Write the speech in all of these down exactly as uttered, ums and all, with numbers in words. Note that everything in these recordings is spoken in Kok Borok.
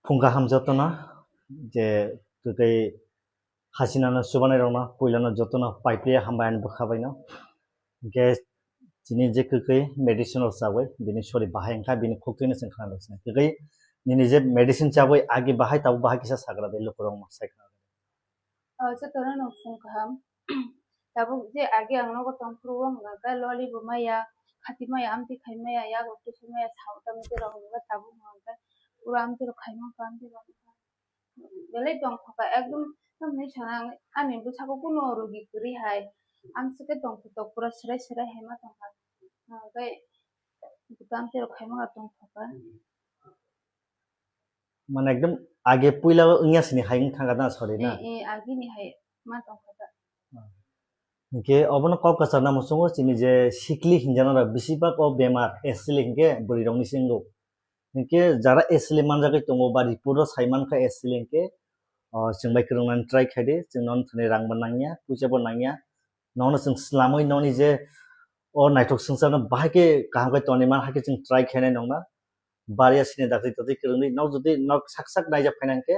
Phung kaham jotono je kwtwi hasinano chubanai rokno puilano jotono paipli hambai ani bwkha baino. Hwnkhe chini je kwkwi medicine rok chawi bini sori bahai wngkha, bini khuktwino chwng khna rwkha. Kwkwi nini je medicine chawi agi bahai tabuk bahai kisa sagra de lukurok ma sai khna. O jotono no phung kaham. Tabuk je agi ang nogo tongphuru o hwnka khe loli bo maya, khati maya, amtwi khai maya, yago twi khai maya, sao tamni rok hwnka tabuk hwnka khe ura amtwi rok khai mangkha, amtwi rok belai tongthokha, ekdom tamni sana ani bwsako kunu rugi kwrwi hai. Amswk khe tongthok pura swrai swrai hai ma tongkha. Hwnka khe butam tei rok khai mangkha tongthokha. Mane ekdom age puila wngya sini hai wng thangkha na sori na? Eh, eh, agini hai ma tongkha ta. Hwnkhe obono kok kwchar na muchungo chini je sikli hinjana rok bisi bak o bemar asili hwnkhe bwrwi rokni se wngo. Hwnkhe jara asili manjagwi tongo ba report o sai mankha asili hwnkhe, o, chwng bai kwrwng nani try khai di, chwng nono thani rang bo nangya, puisa bo nangya, nono chwng slamwi noni je o naithok swngcharno bahai khe kaham khe toni man hai khe chwng try khainai nongna. Bariya sini dakti tati kwrwngwi nok jodi nok sak sak naijak phaina hwnkhe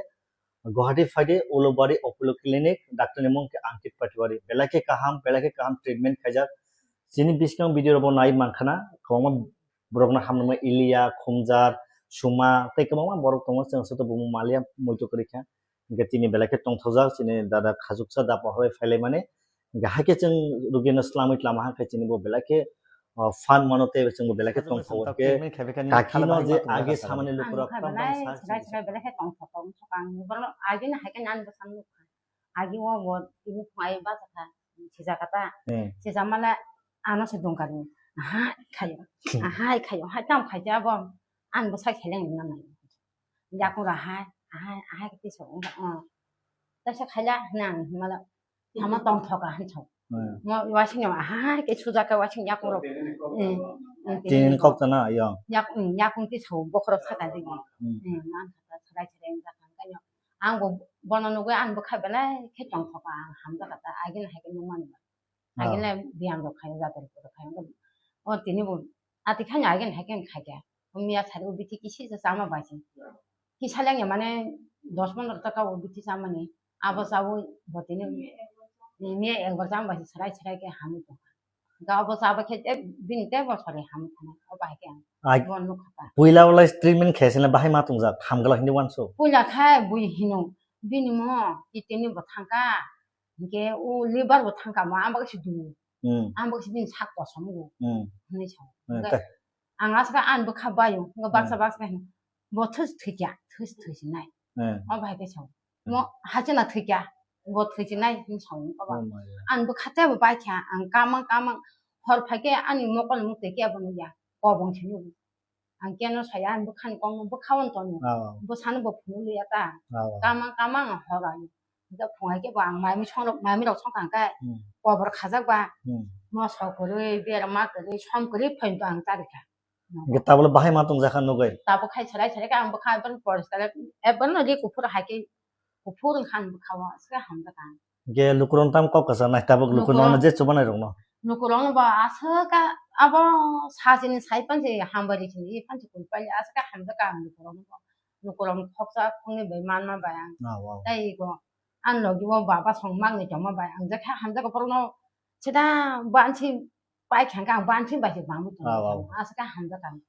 Guwahati phaidi Ulubari Apollo Clinic, doctor ni mung khe Ankit Patiwari. Belai khe kaham, belai khe kaham treatment khaijak. Chini biskang video robo nai mankhana, kwbangma borokno hamrwma Iliya, Khumjar, Suma, tei kwbangma borok tongo, chwng soto bumung maliya muitu kwrwi kha. Hwnkhe tini belai khe tongthokjak, chini dada khajuksa da pohorwi phailaimani. Hwnkhe hai khe chwng rugino slamwi tlama hai khe chini bo belai khe, o, phan mano tei chwng bo belai khe tongthogo. Hwnkhe kakino je age samani lukurok tamo tamo sa chini. Belai khe tongthok tong thok ang borok agini hai khe nang bwsang nukha. Agi o bo tini phungai bachakha, sijaka ta. Hmm. Sijakmale ano se dungkar ni. Ahai khayo, hmm, ahai khayo, hai tam khai ja bo. Ang bwsai kheleng nang nai. Yakung ra hai, ahai, ahai khe tiso, oh. Taisa khaila nang mala, tama tong thoka han thok. Hmm. Mo wasing yo, ahai khe sujaka wasing yakung rok. Eh, eh, tini kok tana yo. Yak, hmm, yakung tiso bokhorok saka digi. Hmm. Eh, man kha ta sarai sarai jakang kanyo. Ang bo bono nugwi ang bwkha belai khe tongthokma ang hamjakha ta agini hai khe nukmani ba. Agini biyang rok khayo jaga rok khayo. O tini bo ati khani agini hai khe khaikha. O miya sari o bithi kisi se chama bai se. Kisa lengya mane dos pondro taka o bithi chamani. Abo chawi bo tini miya ekbar chama bai se sarai sarai khe hamwi tongkha. Ga bo chaba khe bini tei bosori hamwi thanai, o bahai khe ang. Ai, bo nukha ta. Puila ulai treatment khe sene bahai ma tongjak, hamgala hindi wanso. Puila khe bui hino, bini mo kidney ni bo thangka, hingke o liver bo thangka mo, ang bagwi se du. Hmm. Ang bagwi se bini sak kosom go. Hmm. Hinwi sa. Hmm, hingke ang aswk ang bwkha baio, hingke baksa baksa hino. Bo thus thwikya, thus thwisinai. Hmm. O bahai khe sa. Mo hachana thwikya, bo thwisinai hin song baba. Oh my God. Ang bwkha tei bo baikha, ang kamang kamang hor phaikhe ani mokol mukte khe bo nukya, kobong se nugo. Ang keno saya ang bwkhani kokno bwkha on tono. Oh. Bwsano bo phunukliya ta. Oh. Kamang kamang hor ani. Da phungai khe bo ang mami songrok, mami rok songkha khe, hmm, kobor khajak ba. Hmm. Moso kwrwi, berma kwrwi, som kwrwi phaito ang charikha. Hingke tabole bahai ma tongjakha nugwi. Tabuk khai sarai sarai khe ang bwkha ekbar poriskar, ekbar no ri kuphur hai khe kuphur wngkha ang bwkha o, aswk hamjakha ang. Hingke lukurok tamo kok kwchar nai tabuk lukurok no je chubanai rokno. Lukurok no bo aswk kha abo sachini sai pansi hambai ri sini pansi kul pai aswk kha hamjakha ang lukurok no. Lukurok no khoksa khoknwi bai manma bai ang. Ah, wow. Tei go ang logi o baba song mangni tongma bai ang je kha hamjakha borok no sida bansi pai kha ang bansi bai se bangwi tong. Ah, wow. Aswk kha hamjakha ang.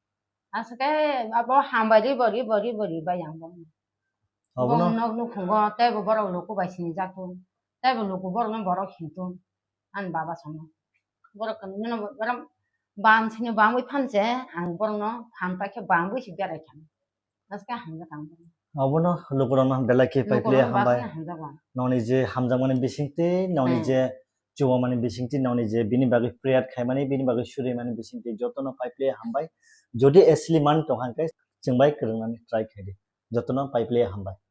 Aswk khe abo hambai ri bo, ri bo, ri bo, ri bai ang bo. Obono. Bong nok nukhungo, tei bo borok luku bai sinijak tong. Tei bo luku borok no borok hin tong. Ani baba songno. Borok khe nini borok bam sini bangwi phan se, ang borok no phan pai khe bangwi si berai kha. Aswk khe hamjak ang borok no. Obono lukurok no belai khe pai pli hambai. Lukurok no hambai. Noni je hamjakmani bisingtwi, noni je chubamani bisingtwi noni je bini bagwi prayer khaimani, bini bagwi surimani bisingtwi jotono pai pli hambai. Jodi asli man tong hangkhe chwng bai kwrwngnani try khaidi. Jotono pai pli hambai.